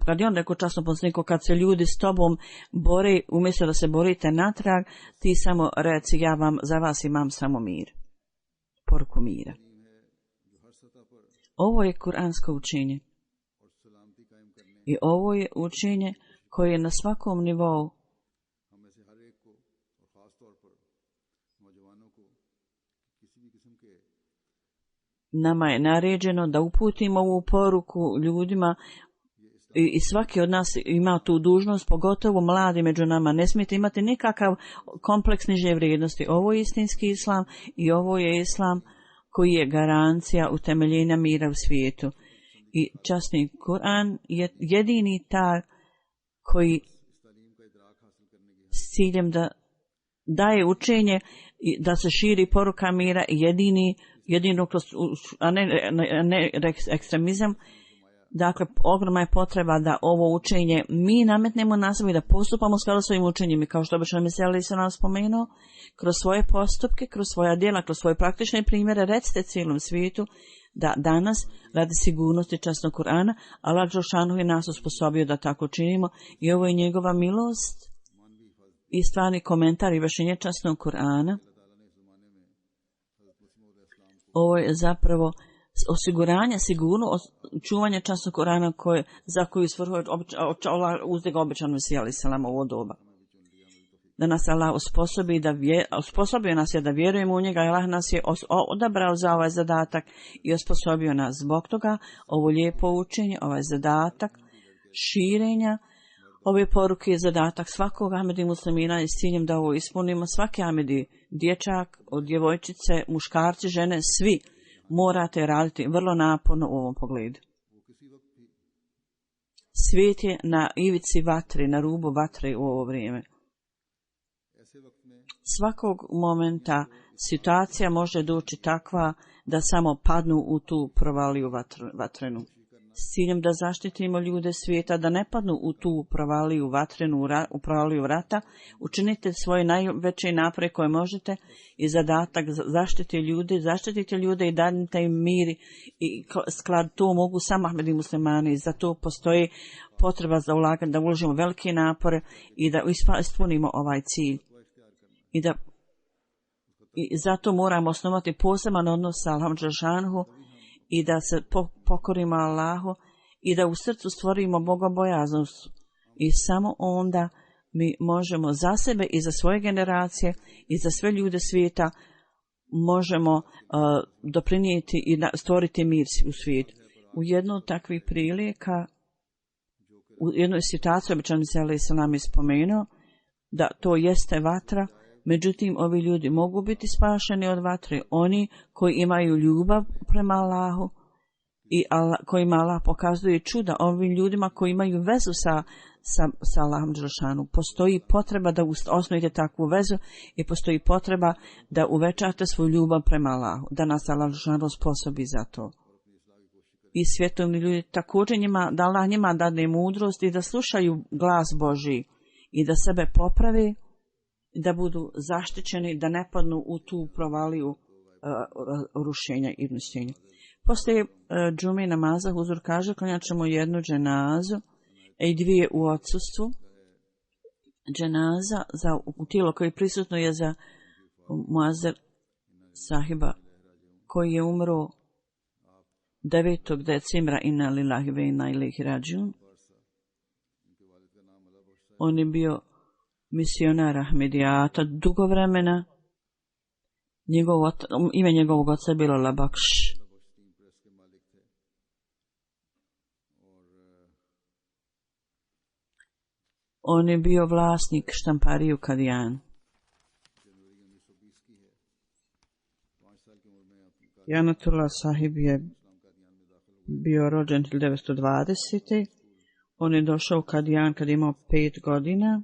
kad je on rekao časnom poslaniku, kad se ljudi s tobom bore, umjesto da se borite natrag, ti samo reci, ja za vas imam samo mir. Poruku mira. Ovo je kuransko učenje. I ovo je učenje koje je na svakom nivou nama je naređeno da uputimo ovu poruku ljudima i svaki od nas ima tu dužnost, pogotovo mladi među nama. Ne smijete imati nikakav kompleks niže vrijednosti. Ovo je istinski islam i ovo je islam koji je garancija utemeljenja mira u svijetu. I časni Kur'an je jedini taj koji s ciljem da daje učenje i da se širi poruka mira i jedino kroz, a ne ekstremizam. Dakle, ogromna je potreba da ovo učenje mi nametnemo na sebi, da postupamo skladu svojim učenjem. I kao što obično Mesija se nam spomenuo, kroz svoje postupke, kroz svoja djela, kroz svoje praktične primjere, recite cijelom svijetu da danas, radi sigurnosti časnog Kur'ana, Allah dželešanu je nas osposobio da tako činimo i ovo je njegova milost i stvarni komentar i vršenje časnog Kur'ana. Ovo je zapravo osiguranje, sigurno čuvanje časnog Kur'ana za koju svrhu uzdigao obećan Mesija alejhi selam u ovo doba. Da nas Allah osposobio nas je da vjerujemo u njega, Allah nas je odabrao za ovaj zadatak i osposobio nas zbog toga. Ovo lijepo učenje, ovaj zadatak širenja ove poruke je zadatak svakog Ahmedi muslimina i s ciljem da ovo ispunimo. Svaki Ahmedi, dječak, od djevojčice, muškarci, žene, svi morate raditi vrlo naporno u ovom pogledu. Svijet je na ivici vatre, na rubu vatre u ovo vrijeme. Svakog momenta situacija može doći takva da samo padnu u tu provaliju vatrenu. S ciljem da zaštitimo ljude svijeta, da ne padnu u tu provaliju vatrenu, u provaliju vrata, učinite svoje najveće napore koje možete i zadatak zaštitite ljude i dadite im mir i sklad. To mogu samo Ahmedi muslimani, za to postoji potreba za ulaganje, da uložimo velike napore i da ispunimo ovaj cilj. I zato moramo osnovati poseban odnos sa Allahom dželešanu i da se pokorimo Allahu i da u srcu stvorimo bogobojaznost. I samo onda mi možemo za sebe i za svoje generacije i za sve ljude svijeta možemo doprinijeti i stvoriti mir u svijetu. U jednu od takvih prilika, u jednoj situaciji, običan Mesija alejhi selam je spomenuo da to jeste vatra. Međutim, ovi ljudi mogu biti spašeni od vatre, oni koji imaju ljubav prema Allahu i kojima Allah pokazuje čuda, ovim ljudima koji imaju vezu sa Allahom dželešanu. Postoji potreba da osnovite takvu vezu i postoji potreba da uvećate svoju ljubav prema Allahu, da nas Allah dželešanu sposobi za to. I svjetovni ljudi također da Allah njima dade mudrost i da slušaju glas Božji i da sebe poprave, da budu zaštićeni, da ne padnu u tu provaliju rušenja i uništenja. Poslije džume namaza huzur kaže, klanjat ćemo jednu dženazu i dvije u odsustvu. Dženaza u tijelo koje prisutno je za Muazer sahiba koji je umro 9. decembra inna lillahi ve inna ilaihi rađiun. On je bio misionar Ahmedijata dugo vremena Ime njegovog oca je bilo Labakš. On je bio vlasnik štamparije u Kadijanu. Janatullah Sahib je bio rođen 1920. On je došao u Kadijan kad je imao 5 godina.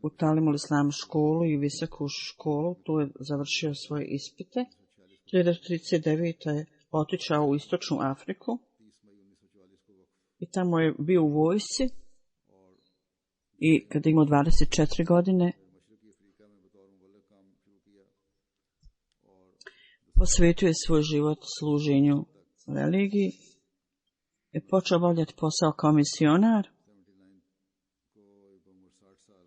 U Talimul Islam školu i visoku školu. Tu je završio svoje ispite. 1939. je otišao u istočnu Afriku. I tamo je bio u vojsci. I kad je imao 24 godine, posvetio je svoj život služenju religiji i počeo obavljati posao kao misionar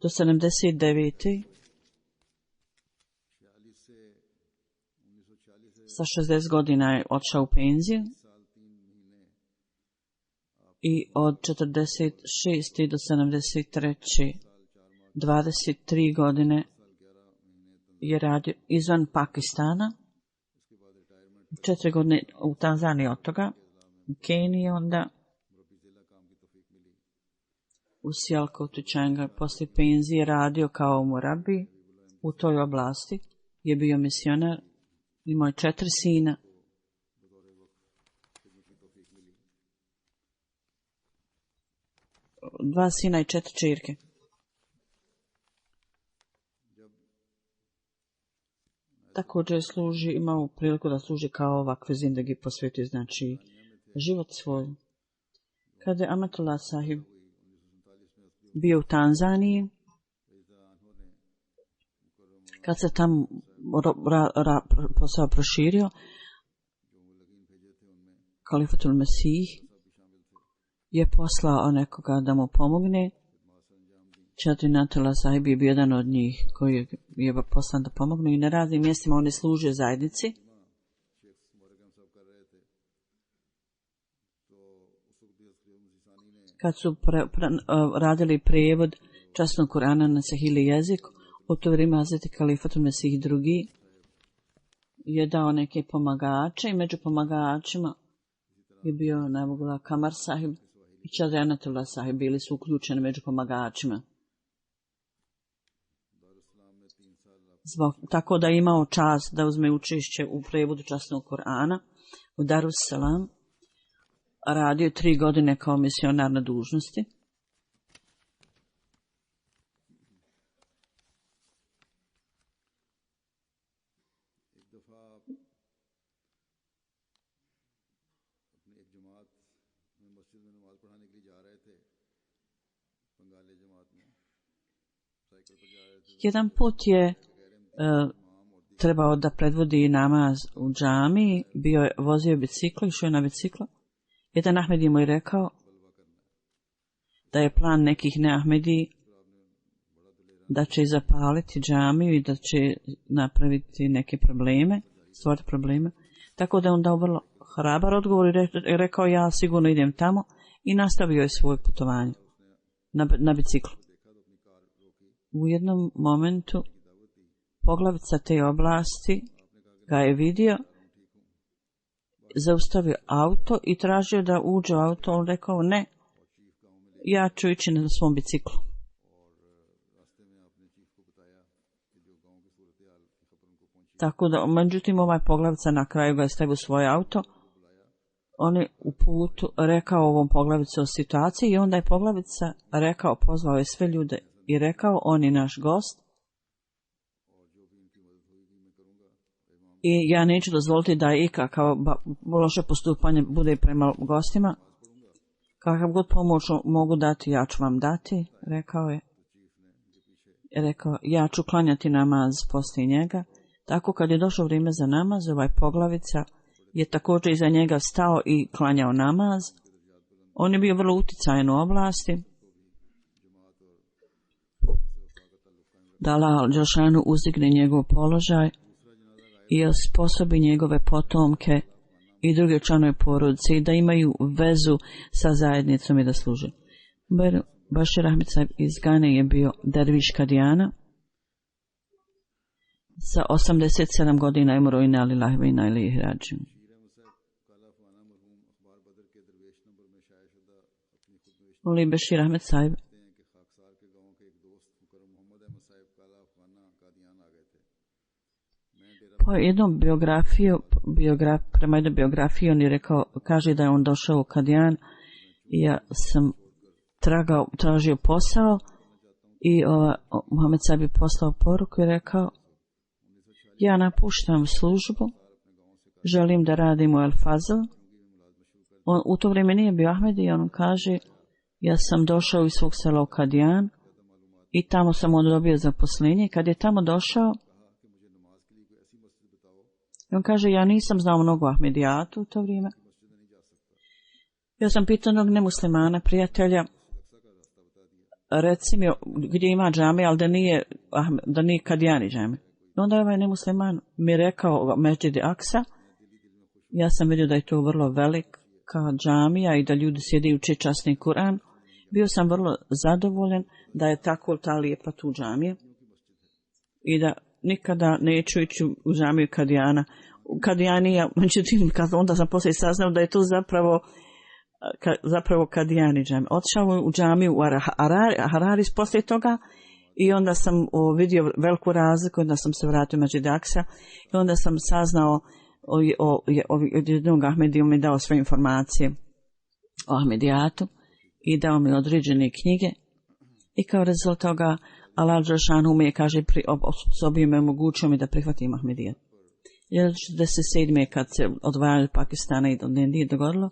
do 79. Sa 60 godina je otišao u penziju i od 46. do 73. 23 godine je radio izvan Pakistana. 4 godine u Tanzaniji od toga, u Keniji onda, u Sijalkotu Čanga, poslije penzije radio kao murabi u toj oblasti, je bio misionar, imao je 4 sina. Dva sina i 4 čirke. Također je imao priliku da služi kao ovakve zindagi, posvetio znači život svoj. Kada je Amatullah Sahib bio u Tanzaniji, kad se tamo posao proširio, Kalifatul Mesih je poslao nekoga da mu pomogne. Anatullah Sahib je bio jedan od njih koji je poslan da pomogne i na raznim mjestima oni služe zajednici. Kad su radili prijevod časnog Kur'ana na sahili jezik, u to vrijeme Hazreti Kalifatul Mesih II je dao neke pomagače i među pomagačima je bio Nabugullah Kamar Sahib i Čadri Anatullah Sahib, bili su uključeni među pomagačima. Tako da je imao čast da uzme učešće u prevodu časnog Kur'ana u Darussalam. Radio 3 godine kao misionar na dužnosti. Jedan put je trebao da predvodi namaz u džamiji, vozio bicikl, išao je na biciklu. Jedan Ahmedi mu je rekao da je plan nekih neahmedi da će zapaliti džamiju i da će napraviti neke probleme, stvoriti probleme. Tako da je on dao vrlo hrabar odgovor i rekao ja sigurno idem tamo i nastavio je svoje putovanje na biciklu. U jednom momentu poglavica te oblasti ga je vidio, zaustavio auto i tražio da uđe u auto. On rekao ne, ja ću ići na svom biciklu. Tako da, međutim, ovaj poglavica na kraju ga je stavio u svoj auto. On je u putu rekao ovom poglavicu o situaciji i onda je poglavica rekao, pozvao je sve ljude i rekao, on je naš gost i ja neću dozvoliti da ikakav loše postupanje bude prema gostima. Kakav god pomoć mogu dati, ja ću vam dati, rekao je. Rekao, ja ću klanjati namaz poslije njega. Tako kad je došlo vrijeme za namaz, ovaj poglavica je također iza njega stao i klanjao namaz. On je bio vrlo uticajan u oblasti. Da Allah Đelšanu uzdigne njegov položaj i osposobi njegove potomke i druge članove porodice i da imaju vezu sa zajednicom i da služe. Bašir Ahmed Sahib iz Gane je bio derviš Kadijana. Sa 87 godina je umro inna lillahi wa inna ilaihi rađiun. Moli Bešir Ahmed Sahib. Po jednom prema jednoj biografiji on je rekao, kaže da je on došao u Kadijan i ja sam tražio posao i Muhammed Sahib je poslao poruku i rekao, ja napuštam službu, želim da radim u El Fazl. On u to vrijeme nije bio Ahmed i on kaže, ja sam došao iz svog sela u Kadijan i tamo sam on dobio zaposlenje. Kad je tamo došao, on kaže, ja nisam znao mnogo Ahmedijatu u to vrijeme. Ja sam pitao jednog nemuslimana, prijatelja, reci mi gdje ima džame, ali da nije Kadijani džame. I onda je ovaj nemusliman mi rekao Mesdžid Aksa. Ja sam vidio da je to vrlo velika džamija i da ljudi sjede i uče časni Kur'an. Bio sam vrlo zadovoljan da je tako ta lijepa tu džamija i da nikada neću ići u džamiju Kadijanija. Međutim, onda sam poslije saznao da je to zapravo Kadijani džamija. Otišao u džamiju u Hararis poslije toga i onda sam vidio veliku razliku, onda sam se vratio u Mesdžid Aksa i onda sam saznao od jednog Ahmedija mi dao sve informacije o Ahmedijatu i dao mi određene knjige i kao rezultat toga Allah Đelešanu mi je, kaže, osposobio me, omogućio mi da prihvatim Ahmedijat. 1947. kad se odvajali od Pakistana i od Indije dogodilo,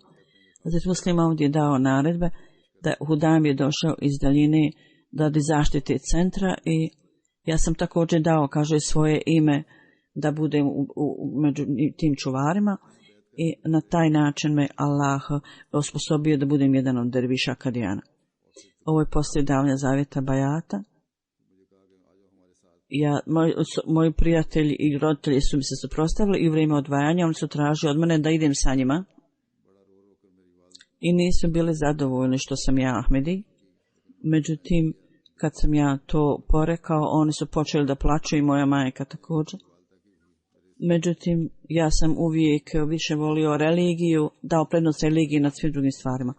Hazret Muslim ovdje je dao naredbe da Hudam je došao iz daljine radi zaštite centra i ja sam također dao, kaže, svoje ime da budem među tim čuvarima i na taj način me Allah osposobio da budem jedan od derviša Kadijana. Ovo je poslije davanja zavjeta Bajata. Moji prijatelji i roditelji su mi se suprotstavili i u vrijeme odvajanja oni su tražili od mene da idem sa njima i nisu bili zadovoljni što sam ja Ahmedi. Međutim, kad sam ja to porekao, oni su počeli da plaću i moja majka također. Međutim, ja sam uvijek više volio religiju, dao prednost religiji nad svim drugim stvarima.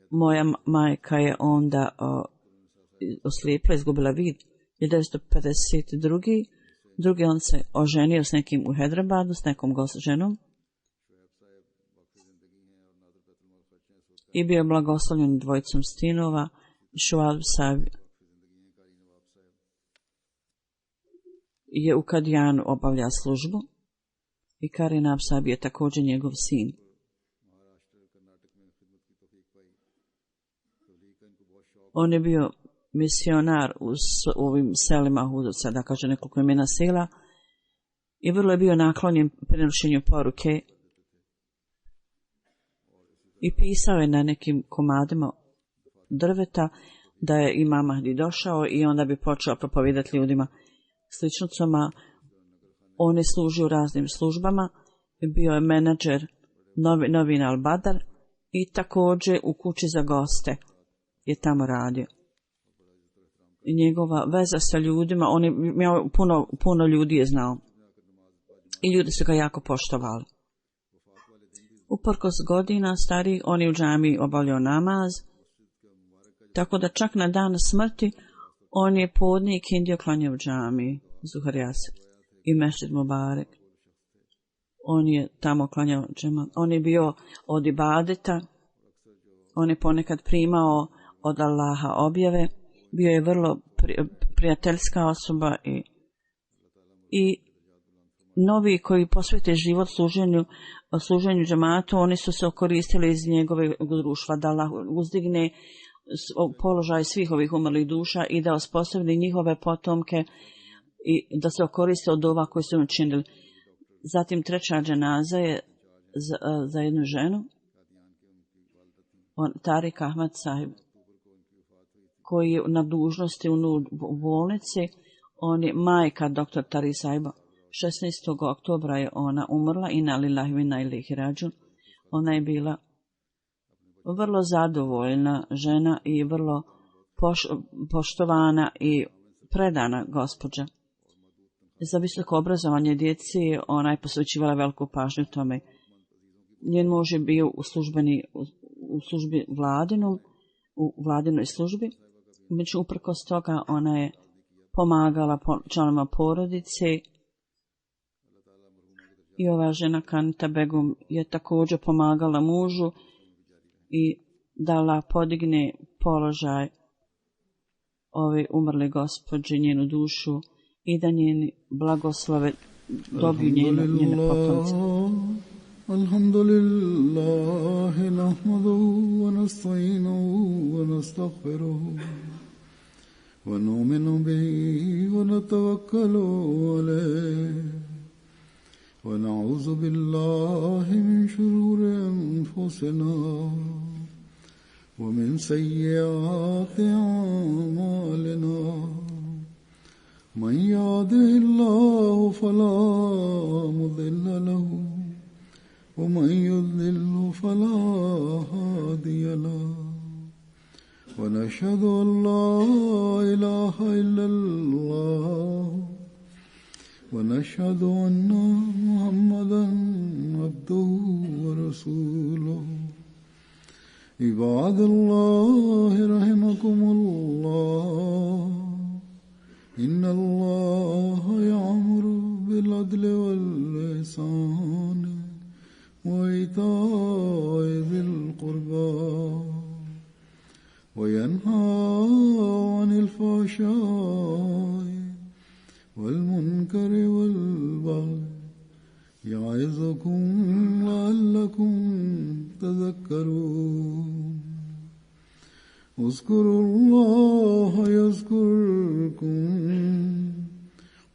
Moja majka je onda oslijepla, izgubila vid. 1952. Drugi on se oženio s nekim u Hedrabadu, s nekom ženom. I bio je blagoslovljen dvojicom sinova, Šuab Sahib je u Kadijanu obavlja službu i Karinab Sahib je također njegov sin. On je bio misionar u ovim selima, sada kaže nekoliko imena sela, i vrlo je bio naklonjen prenošenju poruke i pisao je na nekim komadima drveta da je Imam Mahdi došao i onda bi počeo propovijedati ljudima sličnicama. On je služio u raznim službama, bio je menadžer novina Al Badar i također u kući za goste je tamo radio. I njegova veza sa ljudima, on je imao puno ljudi je znao i ljudi su ga jako poštovali. Uprkos godina starih, on je u džamiji obavljao namaz, tako da čak na dan smrti on je podne i kindiju klanjao u džamiji Zuhar Jasir i Mesdžid Mubarek. On je tamo klanjao džemat. On je bio od ibadeta, on je ponekad primao od Allaha objave, bio je vrlo prijateljska osoba i novi koji posvete život služenju džematu, oni su se koristili iz njegove društva da Allah uzdigne položaj svih ovih umrlih duša i da osposobi njihove potomke i da se koriste od ova koji su učinili. Zatim treća dženaza je za jednu ženu, Tarik Ahmad Sahib, koji je na dužnosti u bolnici. On je majka dr. Tarik Sahiba. 16. oktobra je ona umrla, inna lillahi wa inna ilaihi rađiun. Ona je bila vrlo zadovoljna žena i vrlo poštovana i predana gospođa. za visoko obrazovanje djeci, ona je posvećivala veliku pažnju tome. Njen muž je bio u službi u vladinoj službi, među uprkos toga ona je pomagala članovima porodice i ova žena Kanita Begum je također pomagala mužu i dala podigne položaj ove umrle gospođe, njenu dušu i da njeni blagoslove dobiju njene potomce. Alhamdulillahi nahmaduhu wa nasta'inuhu wa nastaghfiruhu wa nu'minu bihi wa natawakkalu alayhi wa na'udhu billahi min shururi anfusina wa min sayyiati a'malina. من يهده الله فلا مضل له ومن يضلل فلا هادي له ونشهد أن لا إله إلا الله ونشهد أن محمدا عبده ورسوله. عباد الله رحمكم الله إن الله يأمر بالعدل والإحسان وإيتاء ذي القربى وينهى عن الفحشاء والمنكر والبغي يعظكم لعلكم تذكرون. اذكروا الله يذكركم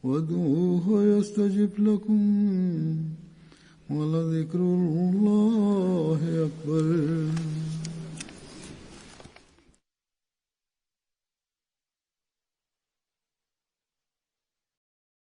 وادعوه يستجب لكم ولذكر الله أكبر.